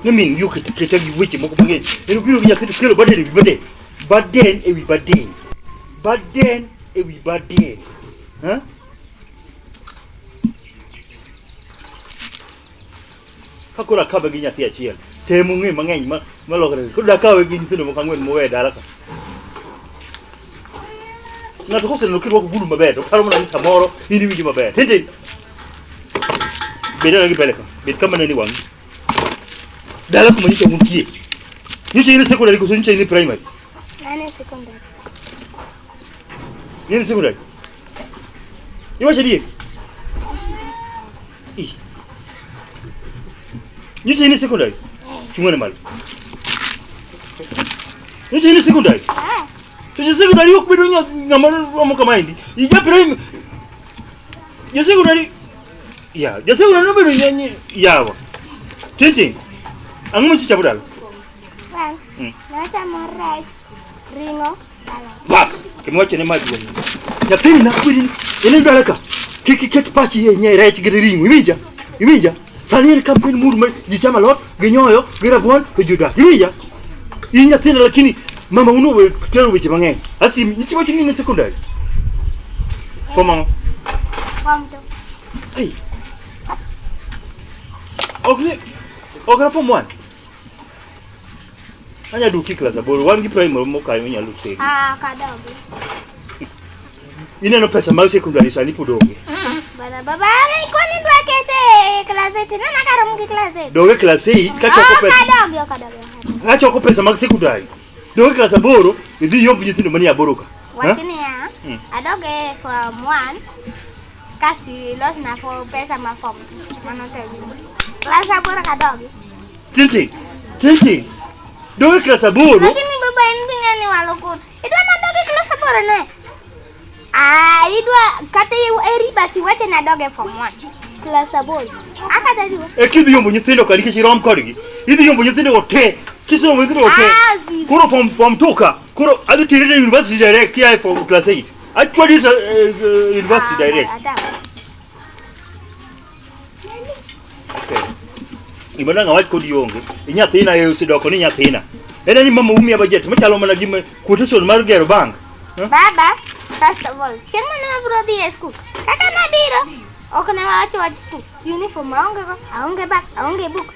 Ni min gi oketo keta gi weche moko mang'eny. En obiro gi nyathi to kelo burden ewi burden. Burden ewi burden. Burden ewi burden. Ha? Ka koro akawe gi nyathi achiel, tem ung'e mang'eny ma malokore. Koro dakawe gi nyithindo moko ang'wen mowe e dala ka. Ng'ato koseneno kirwako ogudu maber to paro mana ni samoro in iwinjo maber. Tintin. Bed ane gi mbele ka. Bed kama neni wang'i. Dala kuma nyicha untie. Nyicha in e secondary koso nyicha in e primary? An e secondary. In e secondary? Iwacho adier? Ih. Nyicha in e secondary? Chung'ane malo. Nyicha in e secondary? Ah, To ja secondary ok bedo ng'ama romo kamaendi. Ja primary ja secondary ya ja secondary nobedo yawa. Tintin. Ang'o ma chichamo dala? wan. Nachamo rech, ring'o, alot. Bas, gima wacho ne ma duong'. Nyathini nakweri ni in dala ka. Kik iket pachi e nye rech gi ring'o, iwinja? Iwinja? Sani en campaign mur ma ji chamo alot, gi nyoyo, gi rabuon, to ji odak. Iwinja? In nyathina lakini mama uno we tero weche mang'eny. Asim, nitie wacho ni in e secondary. Form ang'o? Form two. Ai. Ok ni ok na form 1. Anya duki klas aboro, wan gi primary mokayo inyalo teri. Ah, kadogi. Ineno pesa mar secondary sani pod onge. Bana baba, ani koni dwa kete e class 8. Nana karom gi class 8. Doge klas 8 kachoko Ah, pesa. kadogi, ok adogi, ok adogi. Achoko pesa mag secondary. Doge klas aboro, idhi yomb nyithindo manie aboro ka. Wach niya, Mm. adog e form 1 kasto ilosna fo pesa ma form 2. Mano to winjo. Klas aboro kadogi. Tintin, tintin. Doge klas aboro. Lakini baba en bi ng'eni walo kun. Idwa nadog e klas aboro ne? Ah, idwa kata eri basi wache nadog e form 1. Klas aboro. Akata diwa. E kidhi yombo nyithindo ka nikech irom kodgi. Idhi yombo nyithindo go te. Kiseyombo nyithindo go te. Ah, zi. Koro form 2 ka. Koro adhi teri e university direct kia e form class 8. Achwadi to university direct. Ata. Okay. Gima dang' awach kodi onge. Inyathina e osedoko ni nyathina. En ni mama umiya budget machalo mana gima quotation mar gero bank. Huh? Baba, first of all, chieng' mane wabiro dhi e skul, kaka nabiro, ok ne wawacho wach skul. Uniform aonge go, aonge bag, aonge books,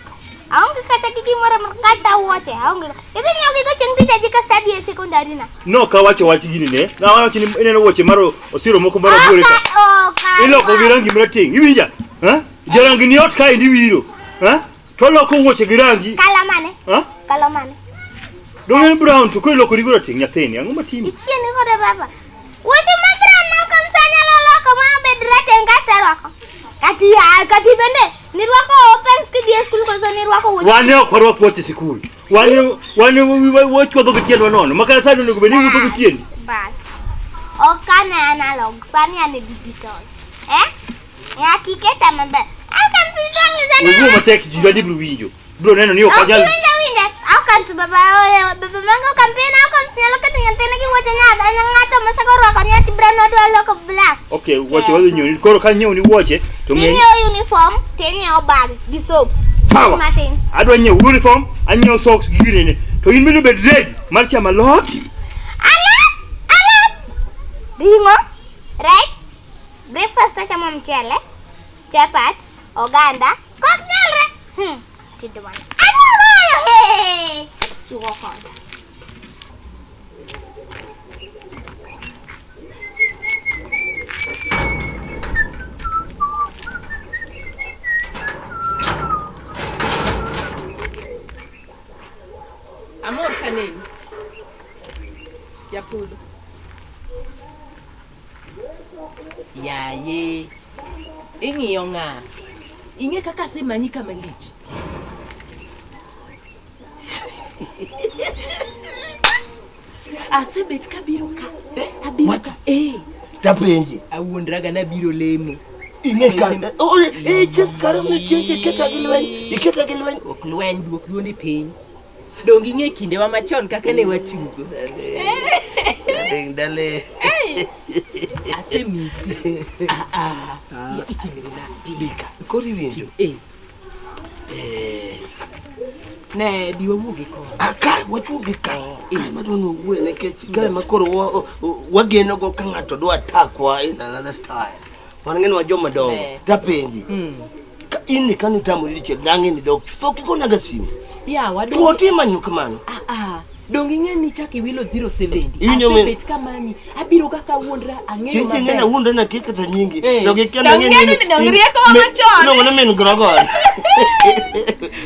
aonge kata gi gimoro amora, kata wuoche aonge go. Idhi nyiewo gigo chieng' tich adi kasto adhi e sekondari na. No ka wacho wach gini ne. Na wacho ni ineno wuoche mar osiro moko mar abuore ka. Ok, Iloko gi rangi marateng'. Iwinja? Ha? Jarangi ni ot kaendi iwiro. Ha? To oloko wuoche gi rangi. Kala mane? Ha? Kala mane? Dong' en brown to koro iloko ni go rateng' nyathini. Ang'o matimi? Ichieni koda baba. Wuoche ma brown ma ok sa nyalo loko ma obed rateng' kasto arwako. Kati ah, kati bende nirwako opens kidhi e skul koso nirwako wuoche. Wane ok warwak wuoche e sikul. Wane wane wachwadho gi tiendwa nono. Makata sani onego bed ni iwuotho gi tiendi. Bas. Ok ane analog, sani ane digital. Eh? Nyaka iketa maber. How can you tell me Wuo matek ji dwa biro winjo. Biro neno ni ok Ok anyal. iwinja winja. How can baba oye baba mango campaign how come nyalo keto nyathine gi wuoche nyaka ng'ato moseko rwako ni ati brown odwa loko black. Okay, wuoche wadhi nyiewo. Koro ka nyiewo ni wuoche to ng'e Tinyiewo uniform, tinyiewo bag gi socks. Power. Matin. Adwa nyiewo uniform, anyiewo socks gi ginene. To in bende bed ready mar chamo alot. Alot! Alot! Ring'o, rech, breakfast achamo mchele, chapat, oganda, kok nyalre. Tidwana. Adwa goyo he! Tugo koda. Amor kaneni. Japudho. Yaye. Ing'iyo ng'a? Ing'e kaka asemanyi kama lich. Asebet kabiro ka. Abiro ka. Eh. Tapenji. Awuondraga nabiro lemo. Ing'e ka oh, eh, chieng' kare mi chieng' iketa gi lweny, iketa gi lweny. Ok lweny, duok duondi piny. Donge ing'e kindewa machon kaka ne watugo. Dale, dale. Asemisi. Ah ah. Ya itimri nade? Bika. Koro iwinjo. Eh. Eh. Ne bi wawuog e koni. Ah, ka wachuogi ka. Ka ema dwa ni wawuoye nikech ka ema koro wageno go ka ng'ato dwa takwa in another style. Wan ng'eni wa joma dongo. Ne. Tapenji. Ka in ni kane itamori dichiel dang'e ni dok. Tho kikonaga simu. Yawa Chuo timanyo kamano. Ah ah. Donge ing'e ni chak iwilo 070. Iwinjo min- Asebet kamanyi. Abiro kaka wuondra ang'eyo Chieng' chieng' ng'ena wuondra na kia kata nyingi. Eh. To gikia To nang'e ng'eno ni dong rieko wa machon. Iluongo ni min grogon.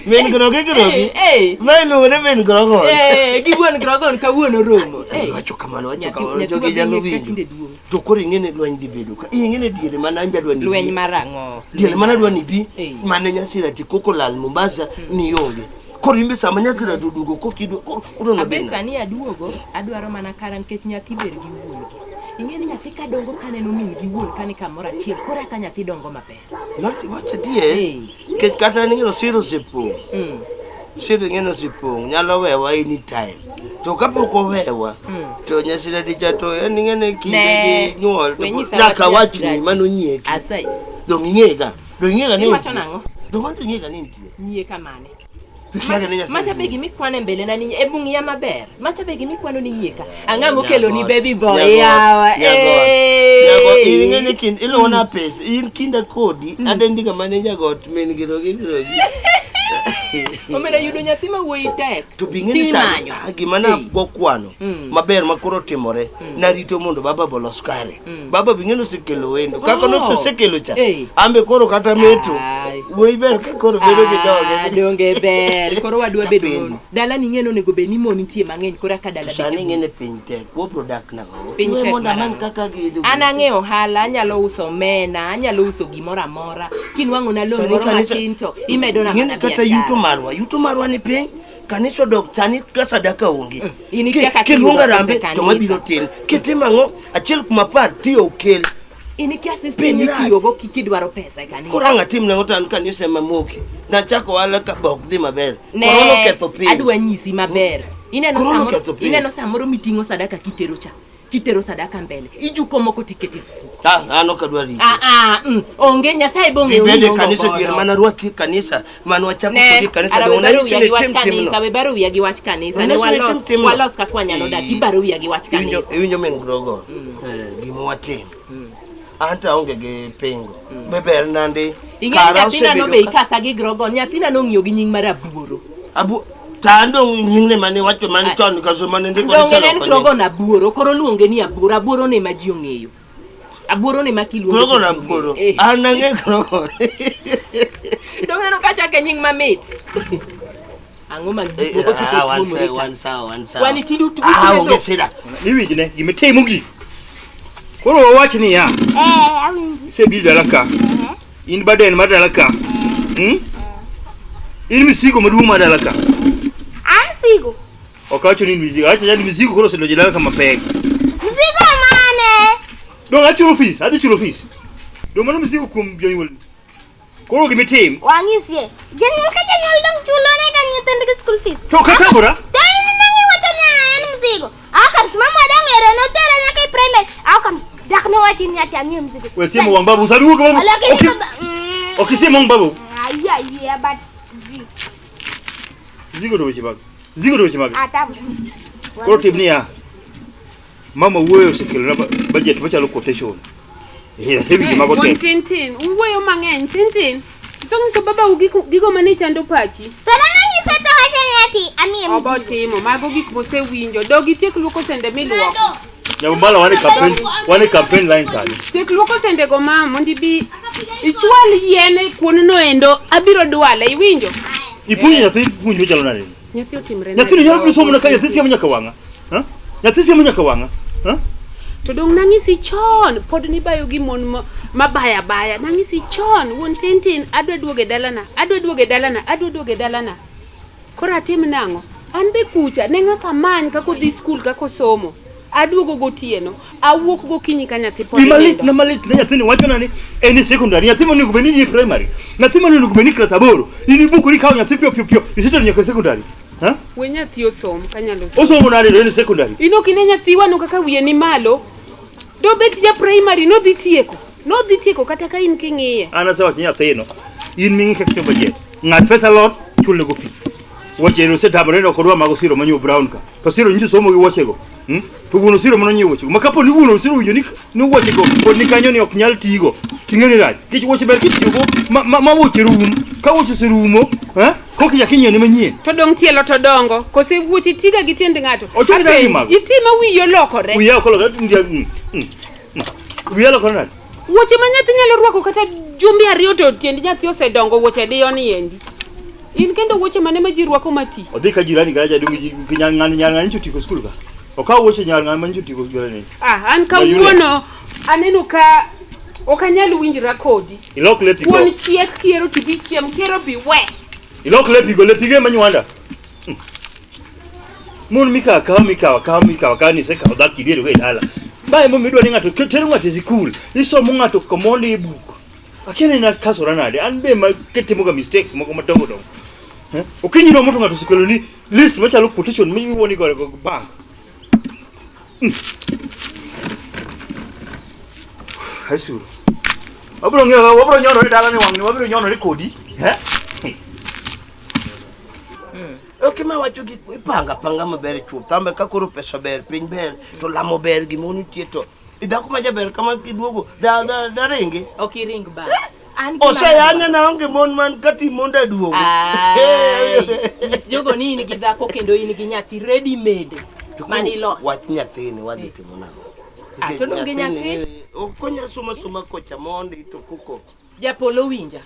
Min grogi grogi. Eh, eh. Ma iluongo ni min grogon. Eh, gi wuon Grogon kawuono romo. Eh, wacho kamano, wacho Nyathi- kamano, nyathi jogi nyalo wa biro ka winjo. tinde duong'. To koro ing'e ni lweny dhi bedo ka. Ing'e ni diere mana an be adwa ni bi. Lweny mar ang'o? Diere mana adwa ni bi. Eh. Mane nyasira ti koko lal Mombasa ni onge. Koro imbe sama nyasira to oduogo kokidwa koro udwa Abe nobed nade? sani aduogo, adwaro mana kara nikech nyathi ber gi wuon-gi. Ing'e ni nyathi kadongo kaneno min gi wuon ka ni kamoro achiel, koro eka nyathi dongo maber. Mati wacho adier. Eh. Nikech kata ni ng'eno siro osepong'. Mm. Siro ing'e osepong' nyalo wewa anytime. To kapok owewa to nyasira dicha to en ing'e ni kinde Ne. gi nyuol to We nyisa nyaka wach wachni Nyasirati. mano nyieki. Asai, Dong ing'ega. Dong ing'ega ni iwacho nitie. nang'o? Dong anto ing'ega ni nitie. Nyie kamane. To kiaga ni Nyasaye Macha be nitie. gimikwano e mbele na ni e bung'iya maber. Macha be gimikwano ni nyie ka. Ang'o mokelo ni Nyagot, baby boy nyagot, yawa. nyagot, Eh. nyagot, in ing'e ni kind iluongo na pesa in kinda kodi adendi kama ne nyagot min girogi girogi. Omera yudo nyathi ma wuoyi tek. To bi ing'e ni sani Timanyo. ah, gima nago kwano Mm. maber ma koro timore narito mondo baba bolos kare. Baba bi ing'e ni osekelo wendo kaka Oh. nosekelo cha Eh. ambe koro kata meto Ai. wuoyi ber ka koro bedo gi Ah, joge. donge ber. Koro wadwa bedo Tapenji. mon. Dala ni ing'e ni onego bed ni mon nitie mang'eny koro aka dala Sani bet ing'e ni piny tek wabro dak nang'o? Piny We tek mondo amany marang'o. kaka gido. An ang'e ohala, anyalo uso omena, anyalo uso gimoro amora. Kinwang'o na loan Sani moro kanisa- matin to imedo na Ing'e ni mana kata yuto biashara. marwa ni piny kanisa odok sani ka sadaka onge In ikia kaka kiluongo iyudo pesa arambe e to kanisa. mabiro tin kitimo ang'o achiel kuom apar tiyo okel In ikia system Piny rach. mitiyogo kidwaro pesa e kanisa. koro ang' atim nang'o to an kanisa ema moki nachako ohala ka be ok dhi maber Ne, korona oketho piny adwa nyisi maber. Ineno Korona samoro, oketho piny. ineno samoro miting'o sadaka kitero cha. Kitero sadaka mbele. Ijuko moko tikete e mfuko. Ah, an ok adwar richo Ah ah, onge Nyasaye bo ong'eyo ni tibede ionge kanisa godo. dier mana rwaki kanisa mane wachako Ne, kodi kanisa ara dong' we baro nanyisi wiya ni gi wach tim timno kanisa, we baro wiya gi wach kanisa. Ne Nanyisi ni tim walos, timno. walos kaka wanyalo dak, ibaro wiya gi wach Iwinjo kanisa. iwinjo min grogo gima watim an to aonge gi pingo be ber nandi Ing'e ni kara nyathina no osebedo be ka- ikasa gi grogon, nyathina nong'iyo gi nying mar abuoro. Abu to an dong' nyingne mane wacho mane Ah. chon kaso mane ndiko Donge ne en niseloko nying. grogon abuoro, koro luonge ni abuoro, abuoro ne ma ji ong'eyo. Abuoro ne ma kiluongo Grogon to ji ong'eyo. abuoro Eh. an ang'e grogon Donge neno ka chake nying mamit. Ang'o ma gik moko Ah, siko wan tuomore sawa, ka? wan sawa, wan sawa. Wan tinde Ah, onge utume sida. Niwinjne gimitimo gi. Koro wawach niya, Eh, awinji. isebiro dala ka. Eh. In baden mar dala ka. Hmm? In misigo maduong' mar dala ka. An sigo. Ok awacho ni in misigo, awacho ni misigo koro osedonjo e dala ka mapek. Mzigo mane? Dong' achulo fees, adhi chulo fees. Dong' mano misigo kuom jonyuol. Koro gimitim. Wanyisie. Janyuol ka janyuol dong' chulo ne ga nyithindgi school fees. To katamora, To in nang'i wacho ni en mzigo. Aka mama dong' ero notera nyaka e primary. Aka dak nowachi ni ati amiye mzigo. we siemo wang' babu, sani wuok babu. Lakini Ok- baba. Ok isiemo wang' babu. Ayie ayie but ji. Zigo to weche mage. Zigo to weche mage. Atam. Koro tim niya. Mama wuoyo osekelona budget machalo quotation. Eh, asewinjo mago Wuon te. Tintin, uwuoyo mang'eny Tintin. Isonyiso babau gigo mane chando pachi. To nang'ise to wacho ni ati amiye Obo mzigo. timo mago gik mosewinjo. Dog itiek luoko sende miluoko. Nyabambala wan e campaign, wan e campaign line sani. Tiek luoko sende go mama mondo ibi ichwal yien e kuon no endo abiro dwale iwinjo. Ipuonjo nyathi puonj machalo nade? Nyathi otimre nade? Nyathino nyalo biro somo na ka nyathi siemo nyaka wang'a. Ha? Nyathi siemo nyaka wang'a. Ha? To dong nang'isi chon pod nibayo gi mon mabaya baya. Nang'isi chon wuon Tintin adwa duogo e dalana, adwa duogo e dalana, adwa duogo e dalana. Koro atim nang'o? An be kucha ne ng'aka amany kaka odhi skul kaka osomo. Aduogo gotieno, awuok gokinyi ka nyathi pod Gima lit nindo. na malit ne nyathini wacho na ni en e secondary, nyathi monego bed ni ni e primary. Nyathi monego bed ni klas aboro. In ibukori ikawo nyathi piyo piyo piyo, isetero nyaka e secondary. Ha? We nyathi osom kanyalo somo. Osomo nade to en e secondary? In ok ine nyathiwa no kaka wiye ni malo. Dobet ja primary nodhi tieko. Nodhi tieko kata ka in king'iye. An asewacho ni nyathino, in ming'i kaka timo budget. Ng'ad pesa lot, chulne go fee. Wuoche ero osetamore ni ok odwa mag Osiro manyiewo brown ka. To Osiro nyiso somo gi wuochego. Hmm? To wuon Osiro mano nyiewo wuochego. Ma kapo ni wuon Osiro winjo ni ni wuochego pod ni kanyo ni ok nyal tigo. Ting'e ni rach. Nikech wuoche ber kitiyogo ma, ma, ma wuoche rum. Ka wuoche oserumo, eh? Koka ichak inyiene manyien. To dong tielo to dongo. Kose wuoche tiga gi tiend ng'ato. Ochuno ni Apenji, mago. Itimo wiyi olokore. Wiya ok olokore. Wiya olokore nade? Wuoche ma nyathi nyalo rwako kata jumbe ariyo to tiend nyathi osedongo wuoche diyo ni endi. In kendo wuoche mane ma ji rwako mati? Odhi ka jirani kacha dong nyar ng'ani nyar ng'ani nyocha otieko skul ka. Okaw wuoche nyar ng'ani ma nyocha otieko jirani. Ah, an kawuono aneno ka ok anyal winjra kodi. Ilok lepi go. Wuon chiek kiero to ibi chiem, kiero bi we. Ilok lepi go, lepi go ema nywanda. Mon mikawo akawa mikawo akawa mikawo akawa ni isekawo dhako idiero go e dala. Mae emomiyo idwa ni ng'ato tero ng'ato e sikul, isomo ng'ato komondi e buk. Akia ni nakasora nade, an be ma kitimoga mistakes moko madongo dongo. Eh? Okinyi romo to ng'ato osekelo ni list machalo quotation miwuo ni gore go bank. Aisuru. Wabiro ng'eyo, wabiro nyonore dala ni wang'ni, wabiro nyonore kodi. Eh? Ok ma wacho gi ipanga panga maber chuth. Tambe ka koro pesa ber, piny ber, to lamo ber, gimoro nitie to dhako ma jaber kama kiduogo da da da ringi. Ok iring ba. An gima Oseyanya na onge mon man kati mondo aduogo. Ai, nyis jogo ni in gi dhako kendo in gi nyathi ready made To koro mane iloso. Wach nyathini wadhi timo nang'o? Ah, to donge Nyathini, nyathi? Ok onya soma soma kocha mondi to kuko. Japolo winja.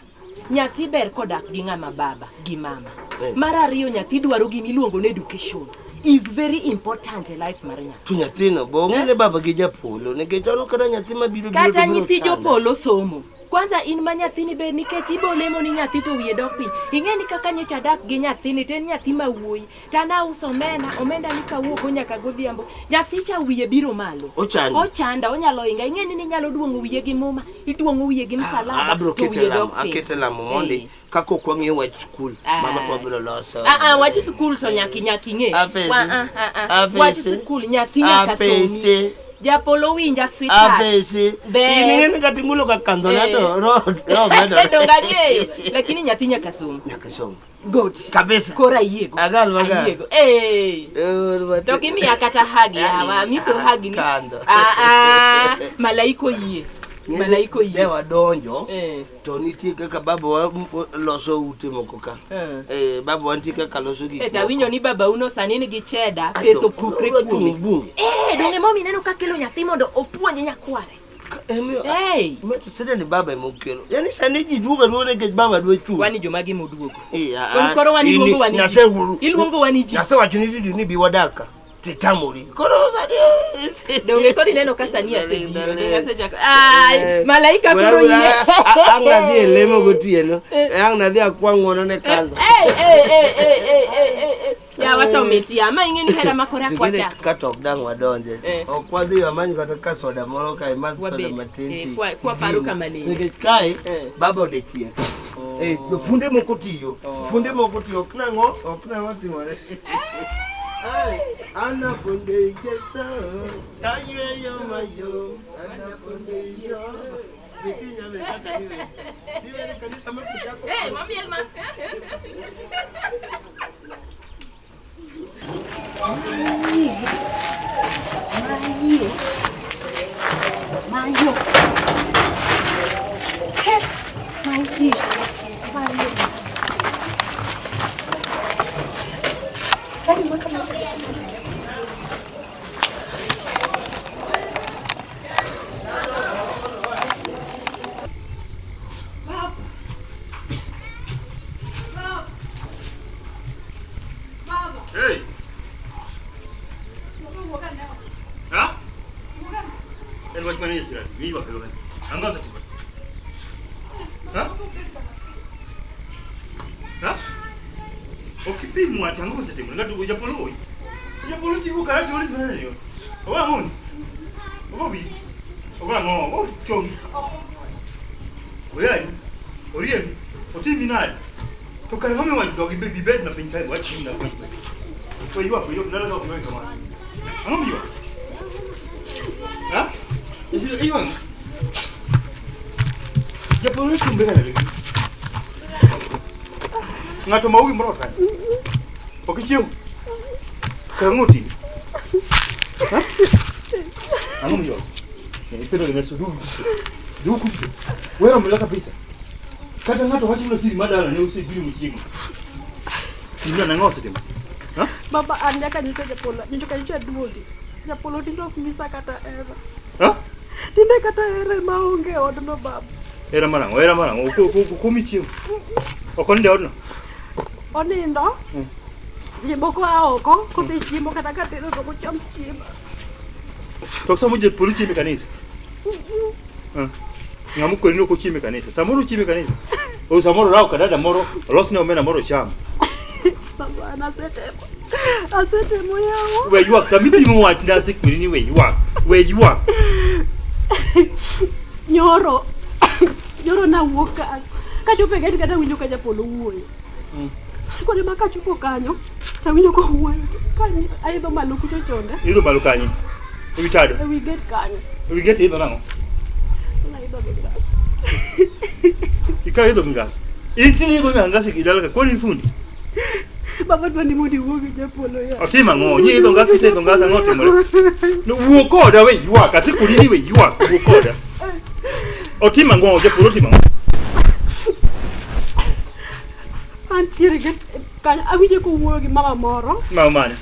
Nyathi ber kodak gi ng'ama baba gi mama. Eh. Mar ariyo nyathi dwaro gima iluongo ni education. Is very important e life mar nyathi. To nyathino bo ong'e ne baba gi japolo nikech an ok ada nyathi mabiro biro Kata to biro nyithi chanda. jopolo somo. Kwanza in ma nyathini ber nikech ibo lemo ni nyathi to wiye dok piny. Ing'e ni kaka nyocha adak gi nyathini to en nyathi ma wuoyi. To an auso omena, omenda ni kawuok nyaka godhiambo. Nyathi cha wiye biro malo. Ochandi. Ochanda, onyalo inga. Ing'e ni ninyalo duong'o wiye gi muma, iduong'o wiye gi msalaba Abiro to kete wiye lamo, dok piny. akete lamo mondi Eh. kaka ok wang'iyo wach skul Ah. mama to wabiro loso. Ah, ah, wach skul to nyaka nyaka ing'e. Apese. Wa- ah, ah, ah. Apese. Wach skul nyathi nyaka somi. Apese. Japolo winja sweetheart. Apese. Ber. In ing'e ni kata imulo ka kandhona Eh. to ro ro medore. Donge ang'eyo. Lakini nyathi nyaka som. Nyaka som. Good. Kabisa. Koro ayiego. Agal magal. Ayiego. Eh. Eh, To gimiya kata hagi yawa, miso hagi ni. Kandho. Ah ah, malaika oyie. Malaika Ne oyie. wadonjo Eh. to nitie kaka baba wa loso ute moko ka. Eh. Eh, baba wa nitie kaka loso gik Eh, moko. tawinjo ni baba uno sani nigi cheddar, Ai, pesa to- opukre odwa chung' kuome. bunge. Eh, donge momi neno ka kelo nyathi mondo opuonj nyakware. Ka- emiyo- Hey. Ma to sida ni baba ema okelo. Yaani sani ji duogo aduoga nikech baba dwa chung'. Wani joma gima oduogo. Eh, ah, Kon koro wan in- iluongo wa ni ji. Nyasaye wuoru. Iluongo wa ni ji. Nyasaye wacho ni didi ni bi wadak ka. Titamori. Koro sani Donge koro ineno ka sani asebiro, donge asechako. Ai, malaika koro yie. Ang' nadhi e lemo gotieno. Ang' nadhi akwa ng'wono ne kandho. Eh, eh, eh, eh, eh, eh, eh, eh. Yawa to mit ya, ma ing'e ni hera ma koro To gine akwachako. ka to ok dang' wadonje. Eh. Ok wadhi wamany kata ka soda moro kae madh soda Wabed. matin. Eh, ti- kwa paro kama nene. Nikech kae Eh. baba odechiek. Eh, to funde moko tiyo. Funde moko tiyo. Ok nang'o, ok nang'o timore. Ai, anafunde ijeto, kayweyo mayom, anafunde iyo. Bitinya be kaka niwe. Niwe ni kanisa makuchako. Eh, mamiel ma. Mayo. He, mayo. Mayo. Kani mwaka Hey. Ha? En wach mane Israel, mi ywak e lweny. Ang'o osetimore? Ha? Ha? Ok ipim wach, ang'o osetimore? Ng'ato japolo oi. Japolo tigo karati ori mana yo. Owa ang'o ni? Ogo wi. Ogo ang'o? Ogo chongi. Oyanyi. Oriembi. Otimi nade? To kare ng'ama iwacho dhogi be bibed na piny kae wach na wach. To ywak ywak dala ka ok iwe kamano. Ang'o miywak? Ha? Iwang. Japolo ne chumbe kana legi. Ng'ato ma ugi moro kanyo. Ok ichiew. Karang'o timi? Ha? Ang'o miyo? Ipendo ni meso dugu. Dugu kucho. Wero mla kabisa. Kata ng'ato wacho ni siri madala ne usebiro machiegni. Timna nang'o osetimo? Ha? Baba an nyaka nyocha japolo, nyocha nyocha duogi. Japolo tinde ok nyisa kata hera. Ha? Tinde kata hera ema onge e odno baba. Hera marang'o? Hera marang'o? Kuomi chiemo. Ok onindo e odno? Onindo. Seche moko a oko, kosechiemo kata katedo to ok ocham chiemo. To samoro japolo chiemo e kanisa. Ah. Ng'ama okweri ni ok ochiem e kanisa. Samoro ochiemo e kanisa. O samoro orawo ka dada moro, olosne omena moro ocham. Baba an asetemo. Asetemo yawa. We ywak, sama ipimo wach ne asekweri ni we ywak. We ywak. Nyoro. Nyoro nawuok ka kachopo e gate kata awinjo ka japolo wuoyo. Koro ema kachopo kanyo tawinjo kowuoyo. Ka aidho malo kucho chonde. Idho malo kanye? E wi tado? E wi gate kanyo. E wi gate idho nang'o? Naidho gi ngas. Ikaw idho gi ngas. In tinde idho nyaka ngas e dala ka, koro in fundi. Baba dwa ni mondo iwuo gi japolo ya. Otim ang'o? Nyi idho ngas iseidho ngas ang'o otimore? No, wuo koda we ywak, asekoni ni we ywak, wuo koda. Otim ang'o? Japolo otim ang'o? Antiere gi kanyo awinjo kowuoyo gi mama moro. Mama mane?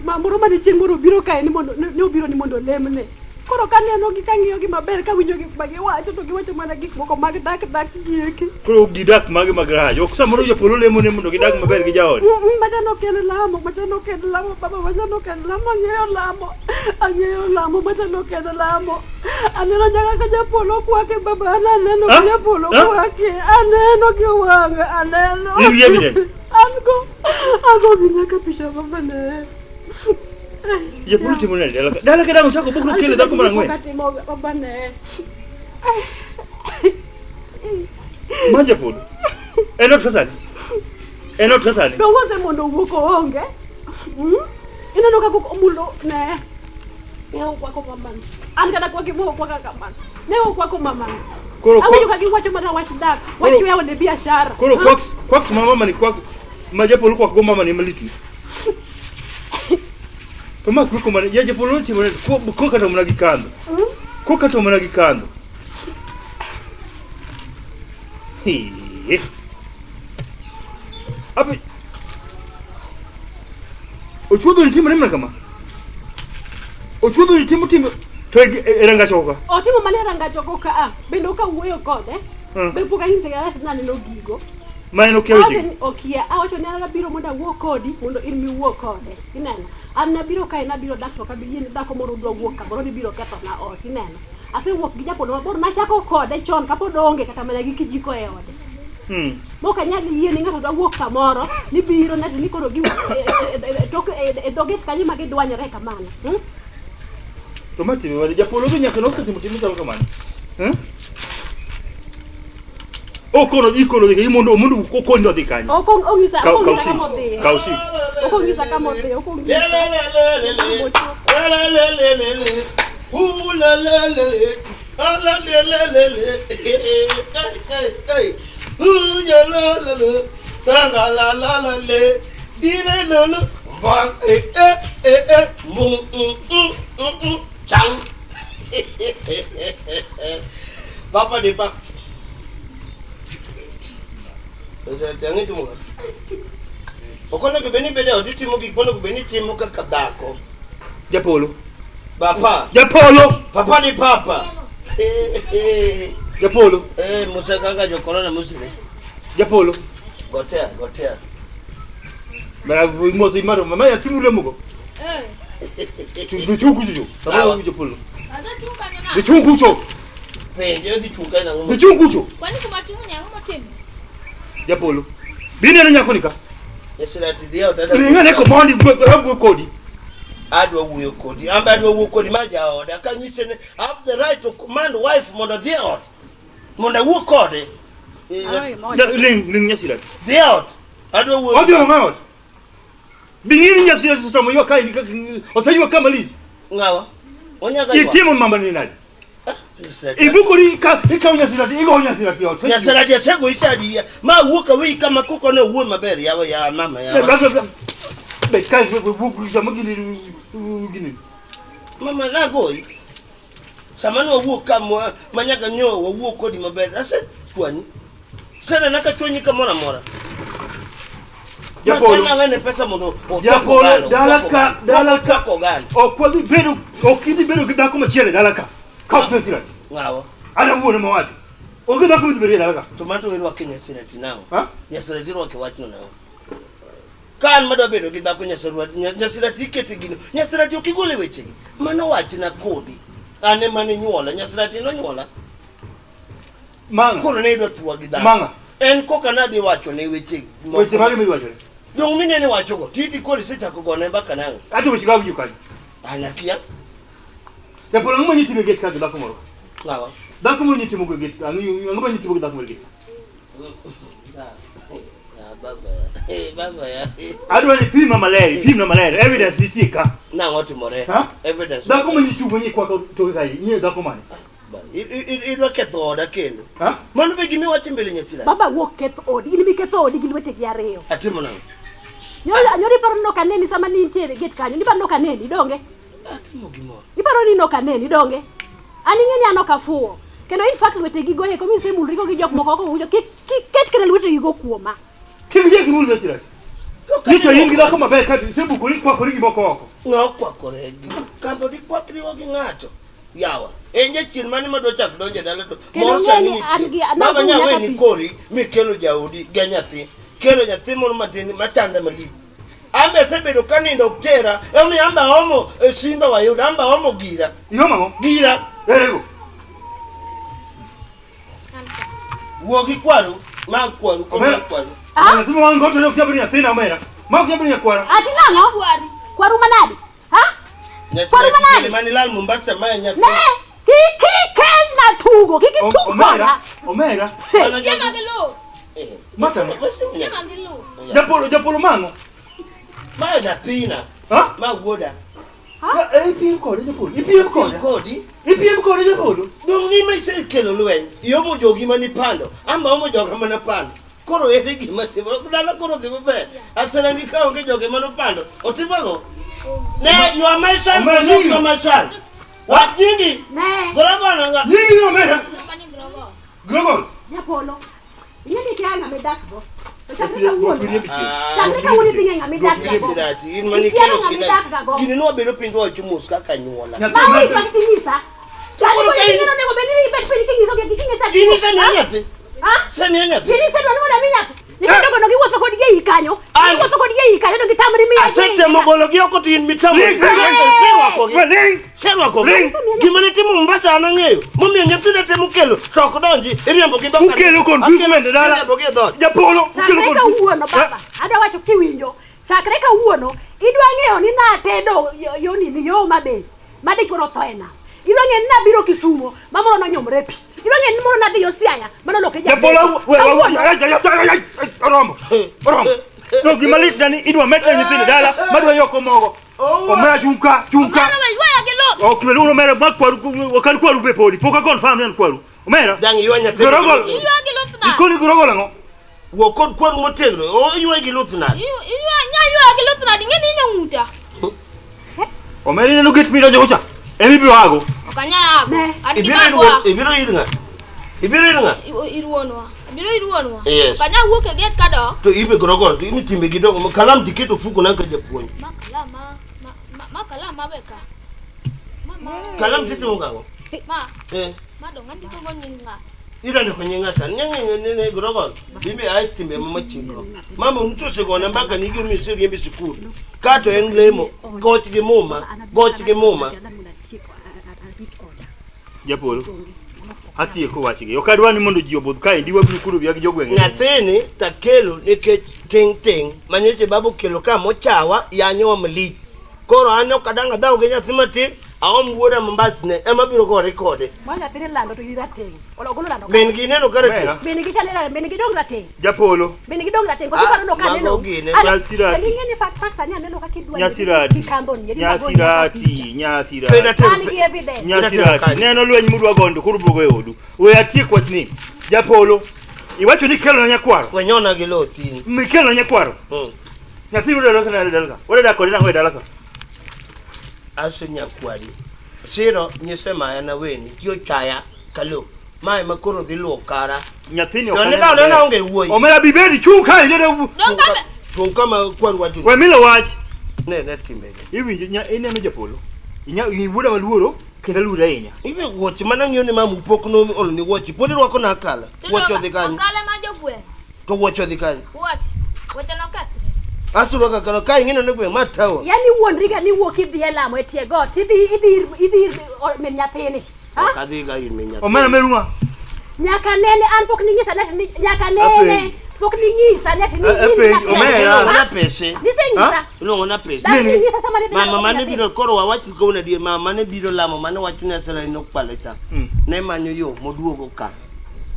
Ma moro mane chieng' moro obiro kae ni mondo ne obiro ni mondo olemne. Koro kaneno gi kang'iyo gi maber kawinjo gik ma giwacho to giwacho mana gik moko mag dak dak gieki. Koro gidak mage mag rach. Ok samoro japolo lemo ne mondo gidag maber gi jaode. Machano ok en lamo, machano ok en lamo, baba machano ok en lamo, ang'eyo lamo, ang'eyo lamo, machano ok en lamo. Aneno nyaka ka japolo kwake baba, an aneno ka Ah? japolo Ah? kwake, aneno gi wang'a, aneno. In gi evidence? An go, ago gi nyaka picha baba ne. Japolo timo nade dala ka? Dala ka dang' ochako bok nokelo dhako mar ang'wen. Katimo baba ne. Ma japolo. En ot ka sani. En ot ka sani. Dowuose mondo owuok oonge. Ineno kaka omulo ne. Ne okwako mamano. An kata kwaki mo okwaka kamano. Ne okwako mamano. Koro Awinjo ka giwacho mana wach dak, wach yawo ne biashara. Koro Ha? kwak kwak ma mama ni kwak ma japolo kwak go mama ni malit ni. To ma kwako mana ya japolo timo ne ko ko kata mana gi kandho. Ko kata mana gi kandho. Hee. Abe Ochuodho ni timore mana kama. Ochuodho ni timo timo to e e rangach oko ka. Otimo mana e rangach oko ka a. Bende ok awuoyo kode. Mm. Be pok anyise kata ni naneno gigo. Ma en okia Awacho wechegi. ni okia. Awacho ni an abiro mondo awuo kodi mondo in miwuo kode. Ineno? An nabiro kae nabiro dak to ok abi yie ni dhako moro dwa wuok kamoro ni biro ketho na ot. Ineno? Asewuok gi japolo mabor nachako kode chon kapod oonge kata mana gi kijiko e ode. Mok anyal yie ni ng'ato dwa wuok kamoro ni biro nati ni koro gi e tok e dho gate kanyo ma gidwanyore kamano. To ma time mane japolo be nyaka nosetimo tim machalo kamano. Eh? Okono ikono dhi mondo mondo okoni odhi kanyo. Ok ong'isa Kaw ok kaw ong'isa simu. kama odhiye. Kaw simu. Ok ong'isa kama odhiye, ok ong'isa. Papa di pak. Osetang'e timo ka. Ok onego bed ni bedo e ot itimo gik monego bed ni itimo kaka dhako. Japolo. Papa. Japolo. Papa di papa. Japolo. Eh, Musa kaka jo corona musire. Japolo. Gotea, gotea. Mara mosi maro mama ya timu lemugo. Eh. Tu tu kucho. Sababu japolo. Adwa chung' kanyo Tu nang'o? kucho. Penje odhi chung' kae nang'o? Tu kucho. Kwani kuma chung' ni ang'o motimo? Japolo. Bineno nyako ni ka. Nyasirati dhi ot adwa. Ring'ane komondi abwo kodi. Adwa wuoyo kodi. An be adwa wuoyo kodi ma jaoda. Kanyise ni I have the right to command wife mondo odhi e ot. Mondo awuo kode. Ring ring nyasirati. Dhi e ot. Adwa wuoyo. Odhi ong'o ot. Bing'ini nyasirati osetamo ywak kae oseywa ka malich. Ng'awa? Onyaga ywak. Itimo mama ni nade? Ibukori ka ikawo nyasirati igo nyasirati ot. Nyasirati asego isadiya. Ma wuok aweyi kama koko ne wuoyo maber yawa ya mama yawa. Bet ka wuok sama gini gini. Mama nagoyi. Sama ne wawuok ka ma nyaka nyo wawuok kodi maber. Asechwanyi. Senena ka chwanyi kamoro amora. Japolo. Nawene pesa mondo Japolo dala ka dala ka oganda. Ok wadhi bedo ok idhi bedo gi dhako machielo e dala ka. Ka ok nyasirati. Ng'awa. An awuon ema wacho. Onge dhako midhi bedo e dala ka. To mano to irwake nyasirati nang'o? Ha? Nyasirati irwake wachno nang'o? Ka an madwa bedo gi dhako nyasirati, nyasirati ikete gino. Nyasirati ok igol e wechegi. Mano wachna kodi. An ema ninyuola, nyasirati nonyuola. Manga. Koro ne idwa thuwa gi dhako. Manga. En koka nadhi wacho ne weche moko. Weche mage midhi wachone? Dong' minene wachogo, titi koro isechako gone mbaka nang'o? Ato weche ga winjo kanyo. An akia. Japolo ang'o ma nitimo e gate ka gi dhako moro? Ng'awa? Dhako moro nitimo go e gate ka. Ang'o ma nitimo gi dhako moro e gate? Ah, baba ya. Eh, baba ya. Adwa ni pimna maler, ipimna maler. Evidence nitie ka. Nang'o timore? Ha? Evidence. Dhako ma nyichung' ma nyikwako toke kae, nyie dhako mane? Idwa ketho oda kendo. Ha? Mano be gima iwacho mbele nyasira. Baba wuok keth odi, in miketho odi gi lwetegi ariyo. Atimo nang'o? Nyoro iparo ni nok aneni sama nintiere e gate kanyo, niparo ni ok aneni, donge? Atimo gimoro. Iparo ni nok aneni, donge? An ing'e ni an ok afuwo. Kendo in fact lwetegi go eko misemulrigo gi jok moko oko winjo kik kik ket kata lwetegi go kuoma. Kik iyie gi rule nyasirati. Nyicho in gi dhako maber ka isebukori kwakori gi moko oko. Ng'a okwakore gi kandho dikwakrigo gi ng'ato. Yawa. En jachien mane madwa chak donjo e dala to Kendo mor ng'e sani ni an nitie. gi- Baba nago nya nyaka weni picha. kori mikelo jaodi gi nyathi. Kelo nyathi moro matin machanda malich. Ambe asebedo ka nindo ok tera. Emomiyo ambe aomo simba wayudo, ambe aomo gira. Iomo ang'o? Gira. Erego. Wuo gi kwaru, ma kwaru, koro Omera. ma kwaru. Ah? Nyathi ma wang' go to ne ok nyal bedo nyathina omera. Ma ok nyal bedo nyakwara. Ati nang'o? Kwari. Kwaru manadi? Ha? Kwaru Nyasirati manadi? kinde mane ilal Mombasa ma nyathi. Ne! Kik ikelna tugo, kik itug Omera. koda. Omera. Mano Siema gi luth. Eh, Mata. Siema gi luth. Japolo japolo mang'o? Ma nyathina. Ha? Ma wuoda. Ya, eh, ipiem kode japolo. Ipiem kode. Kodi. Ipiem kode japolo. Dong' ni ma isekelo lweny. Iomo jogi mane ipando. Amba omo joga mane apando. Koro ere gima timo? Dala koro dhi maber. Asera ni ka onge joge mane opando. Otimo ang'o? Ne, you are my son, Omera, you are nyingi. not my son. Wach nyingi. Ne! Gorogono nga. Nyingi ni omera. Luonga ni grogo. Grogon. Nyapolo. Ing'e ni ikia ng'ama idak go. To chakre Osire- kawuono. dwok miriambo chien. Chakre kawuono idhi ng'e ng'ama idak gago. Sirati, in mane Ikia ikelo ng'ama shida. idak gago. Gini nwabedo piny to wacho mos kaka anyuola. Nyathi Ma omera. wi pak tinyisa. Sani koro koro ka in- ing'e ni onego bed ni ibet piny kinyiso gi kinyisa. In isemiya nyathi. Ha? Isemiya nyathi. In isedwa ni mondo ami nyathi. Nyithindo go no giwuotho kodgi ei kanyo. An- Giwuotho kodgi ei kanyo to gitamri miyo. Asetemo gologi oko to in mitamo. Ling, ling, ling. Serwakogi. We ling. Serwakogi. Ling. Gima ne timo Mombasa an ang'eyo. Momiyo nyithindo temo kelo to ok donji. Iriembo gi dho. Ukelo confusement e dala. Iriembo gi e dhoot. Japolo. Ukelo Chakre confusement. kawuono baba, adwa wacho kiwinjo. Chakre kawuono idwa ng'eyo ni natedo yo nini yo Homa Bay ma dichuo notho e nam. Idwa ng'eyo ni nabiro Kisumo ma moro nonyumre pi. Idwa ng'eyo ni moro nadhi yo Siaya ma noloke Japolo we Kawuono oromo. Oromo. No gima lit na ni idwa medne nyithindo e dala madwa yoko mogo. Omera chunka chunka. Omera we ywaya gi luth. Ok we omera ma kwaru ok an kwaru be podi. Pok a confirm ni an kwaru. Omera. Dang' ywa nyathi. Gorogol. Ywaya gi luth na. Ikoni gorogol ang'o? Wuo kod kwaru motegno. O ywa gi luth nade? Ywaya nya ywaya gi luth nade? Ing'e ni inyo ng'uta. Omera ineno gate midonjo go cha. Ema ibiro ago. Ok anyal ago. Ne. An gi Ibiro ir babwa. wuon- ibiro ir ng'a? Ibiro ir ng'a? Ir wuonwa. Abiro ir wuonwa. Yes. Ok anyal wuok e gate kadok. To ibe gorogol to in timbe gi dongo. Kalam tiketo fuko na ka japuonj. Ma kalam ma ma ma kalam ma we ka. Ma ma Kalam titimo gang'o? ma Eh. ma dong andiko go nying ng'a. Irando ko nyinga san. Nyinga ne ne gorogol. Bibi ai timbe ma machiegni. Mama unto osegona mbaka ni gimi oseriembi sikul. Kato en lemo, goch gi muma, goch gi muma. Japolo. Atieko wachgi. Ok adwa ni mondo ji obudh kaendi wabiro kudo wiya gi jogwenge. Nyathini takelo nikech ting' ting' manyocha baba okelo ka mochawa yanyowa malich. Koro an ok adang' adhaw gi nyathi matin, Aom wuoda mambasne ema biro gore kode. Ma nyathini lando to in rateng'. Ogolo lando. Min gi neno ka rateng'. Min gi chale min gi dong rateng'. Japolo. Min gi dong rateng'. Koso paro no ka neno. Mago gine. Nyasirati. Kendo ing'e ni fact fact sani aneno kaka idwa. Nyasirati. Kikandho ni. Nyasirati. Nyasirati. An gi evidence. Nyasirati. Neno lweny mudwa gondo koro ubiro go e odu. We atiek wachni. Japolo. Iwacho ni kelona nyakwaro. Wenyona gi lo thin. Mikelona nyakwaro. Nyathi wuoda dala ka dala ka. Wuoda dak kode nang'o e dala ka? Ase nyakwari. Siro nyise maya na weni. Tiyo chaya kalo. Mae ma koro dhi luwo kara. Nyathini ok No, ne aneno ne maber. onge wuoyi. Omera bibedi chung' kae nene. Dong kame. Chung kama kwar wacho. We milo wach. Ne ne timbege. Iwinjo nya ineno japolo. Inya wuoda maluoro kendo aluori ahinya. Ibe wuoche mana ng'iyo ni mamu pok no olo ni wuoche. Pod irwako na akala. Wuoche odhi kanye? Okale ma jogweng'. To wuoche odhi kanye? Wuoche. Wuoche nokethre. Asurwa kaka ka ing'eno ne gweng' ma tawa. Yaani wuondri ga ni wuok idhi e lamo e tie got. Idhi idhi idhi ir min nyathini. Ha? Ok adhi ga ir min nyathi. Omera merung'a. Nyaka nene an pok ninyisa ni ati ni nyaka nene Apenji. pok ninyisa ni ati ni Apenji, ni nyathi. omera. Iluongo na pese. Nisenyisa. Iluongo na pese. Dak ninyisa sama nidhi Mama lamo mane nyathi. biro koro wawach kawuono adier mama mane biro lamo mane wacho ni asara nokwalo cha. Ne manyo yo moduogo ka.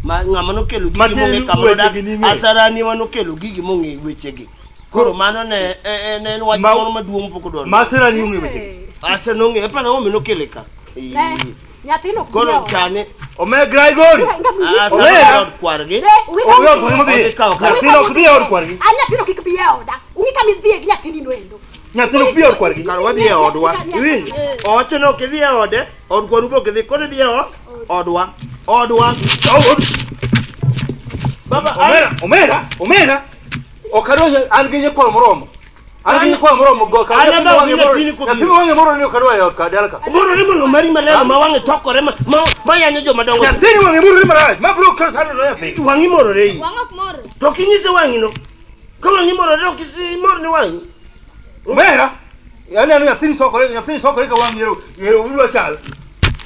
Ma ng'ama nokelo gigi Matin mong'e kama weche odak. gi ning'e. Asarani ema nokelo gigi mong'e wechegi. Koro mano ne ne en wach Ma- moro maduong' pok odonjo. Masira ni ong'e wechegi. Asa nong'e apa na omi nokele ka. Ne, nyathino ok Koro bi e oda. chane Omera Gregory. asa Omera. od kwargi. Ne, ung'i kama Onge od idhiye. kwargi modhi. Odhi kawo kar- Nyathino ok dhi e od kwargi. An nyathino kik bi e oda. Ung'i kama idhiye gi nyathini no endo. Nyathino ok dhi e od kwargi. Kar wadhi e odwa. Iwinjo? Owacho ni ok idhi e ode, od kwaru be ok idhi. Koro idhi e odwa. Odwa. Baba, Omera, omera, omera. Ok adwa an gi nyakwaro moromo. An gi nyakwaro moromo go ka. An adwa gi nyathini kobiro. Nyathi ma wang'e moro ni ok adwa e ot ka dala ka. Moro ni mondo mari maler ma wang'e tokore ma ma yanyo joma dongo. Nyathini wang'e moro ni marach. Ma biro kelo sando ne nyathi. Wang'i morore iyi. Wang' ok mor. To ok inyise wang'i no. Ka wang'i morore ok imor ni wang'i. Omera. Aneno nyathini sokore, nyathini sokore ka wang' yero, yero udwa chal.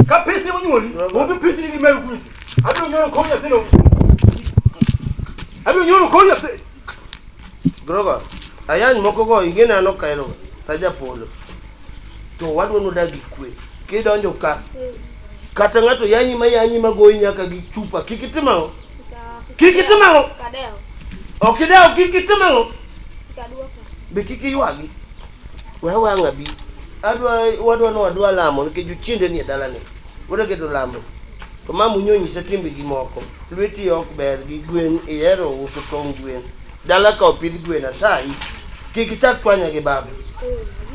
Ka pesi monyuoli, udhi pesi gi meru kucho. Abiro nyono kor nyathino. Abiro nyono kor nyathi. Grogo, ayany moko go ing'e ni an ok ahero ga, ta japolo. To wadwa nodag gi kwe. Kidonjo ka, kata ng'ato yanyi ma yanyi ma goyi nyaka gi chupa, kik itim ang'o? Kik itim ang'o? Kadewo. Ok idewo, kik itim ang'o? Kaduoko. Be kik iywagi. We wang' abi. Adwa wadwa ni wadwa lamo nikech jochiende nie dalani. Wadwa keto lamo. To mama unyo nyisa timbe gi moko. Lweti ok ber gi gwen, ihero uso tong' gwen. Dala ka opidh gwen asayi. Kik ichak chwanya gi baba.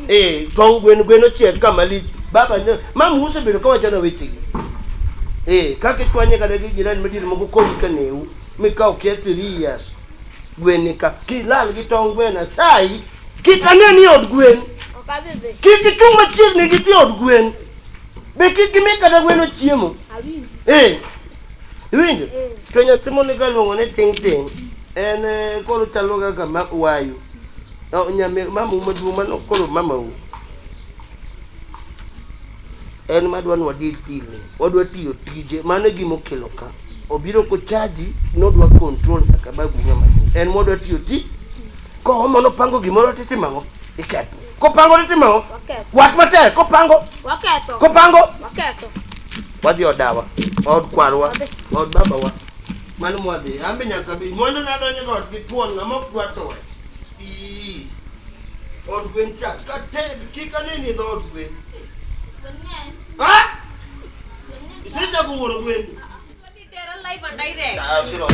Eh, tong' gwen gwen ochiek kama lich. Baba ne, mama usebedo ka wachona wechegi. Eh, kaka ichwanye kata gi jirani madiere moko konyi ka neu. Mikaw kia 3 years. Gwen ni ka kilal gi tong' gwen asayi. Kik ane ni od gwen. Ok adhi dhi. Kik ichung' machiegni gi tie od gwen. Be kik imi kata gweno chiemo. Awinji. Eh. Iwinjo? To nyathi monego luongo ni ting ting. En koro chalo kaka ma wayu. Oh, nyame mamau maduong' mano koro mamau. En madwa ni wadil tilni. Wadwa tiyo tije. Mano e gima okelo ka. Obiro kochaji nodwa control nyaka babu ng'ama duong'. En modwa tiyo ti. Koomo nopango gimoro titimo ang'o? Iketho. Kopango titimo ang'o? Waketho. Wach matek kopango. Waketho. Kopango. Waketho. Wadhi odawa, od kwarwa, od babawa. Mano mwadhi. An be nyaka bi. Mwandu nadonjo go ot gi thuon ng'ama ok dwa toye. Ii. Od gwen cha ka te kik aneni e dhood gwen. Ha? Isechako wuoro gwen. Live and direct. Ah, siro.